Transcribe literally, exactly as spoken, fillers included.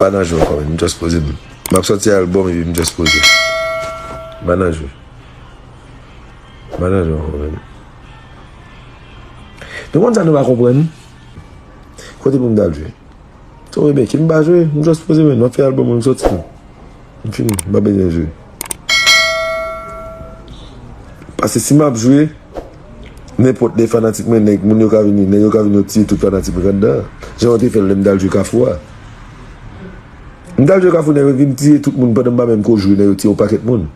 pa nan jwe ankò, men. M just poze m. M ap sòti album epi m just poze. M pa nan jwe. M pa nan jwe ankò, men. Nou konn sa nou pa konprann. Kote pou m t al jwe? So, ebyen, ki m pa jwe, m just poze, men. M ap fè album mwen, m sòti. M fini, m pa bezwen jwe. Paske si m ap jwe, nenpòt lè fanatik mwen, nèg, moun yo ka vini, nèg yo ka vini, yo tiye tout fanatik mwen anndan. Jan yo te fè l lè m t al jwe Kafou a. M t al jwe Kafou, nèg yo vin tiye tout moun pandan m pa menm ko jwe, nèg yo tiye yon pakèt moun.